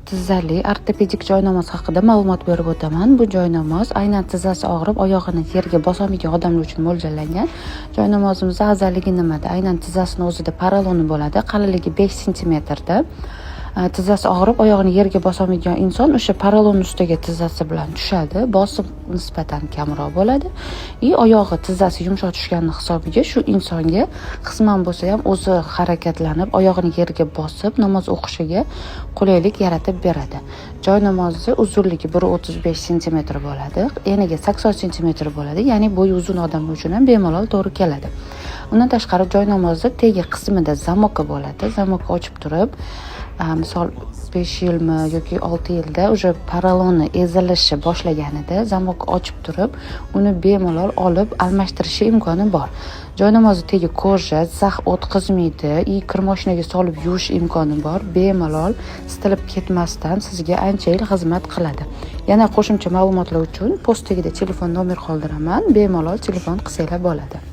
Tizzali ortopedik joynamoz haqida ma'lumot berib o'taman. Bu joynamoz aynan tizzasi og'rib, oyog'ini yerga bosolmaydigan odamlar uchun mo'ljallangan. Joynamozimizni afzalligi nimada? Aynan tizzasini o'zida poroloni bo'ladi, qalinligi 5 sentimetrda. Tizzasi og'rib, oyog'ini yerga bosolmaydigan inson o'sha porolon ustiga tizzasi bilan tushadi, bosim nisbatan kamroq bo'ladi и oyog'i, tizzasi yumshoq tushgani hisobiga shu insonga qisman bo'lsa ham o'zi harakatlanib, oyog'ini yerga bosib namoz o'qishiga qulaylik yaratib beradi. Joy namozi uzunligi 1,35 sentimetr bo'ladi, eniga 80 sentimetr bo'ladi, ya'ni bo'yi uzun odamlar uchun ham bemalol to'g'ri keladi. Undan tashqari, joy namozi tegi qismida замок i bo'ladi. Замок ochib turib, misol, 5 yilmi yoki 6 yilda уже poroloni ezilishi boshlaganida замок ochib turib, uni bemalol olib almashtirishi imkoni bor. Joy namozi tegi кожа, zax o'tkazmaydi и kir moshinaga solib yuvish imkoni bor. Bemalol sitilib ketmasdan sizga ancha yil xizmat qiladi. Yana qo'shimcha ma'lumotlar uchun post tagida telefon nomer qoldiraman, bemalol telefon qilsanglar bo'ladi.